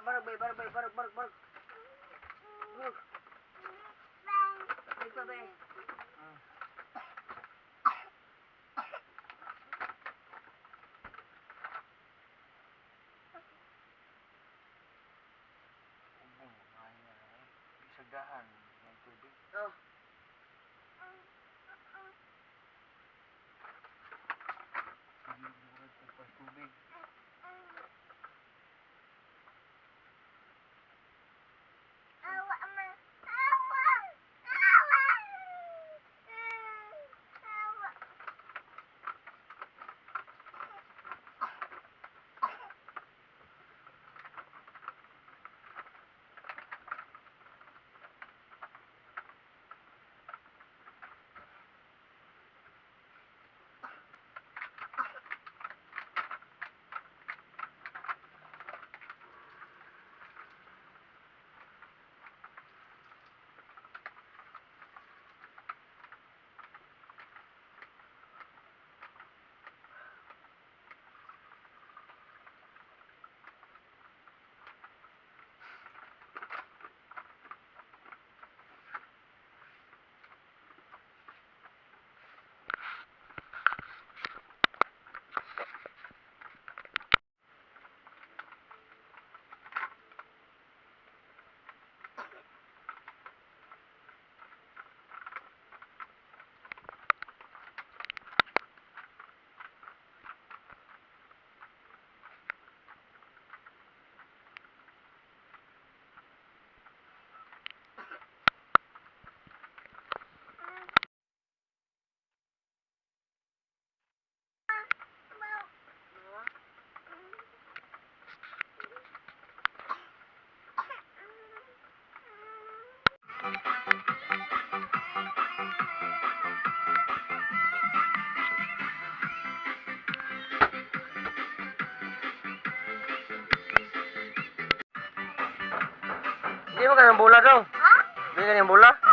Barag, bay, barag, bay, barag, barag, barag. Barag. Ay, pa, bay. Ubong, ay, ay, isagahan ng tubig. Oh. Murag ko tubig. Di mo kanang bola daw? Ha? Di kanang bola?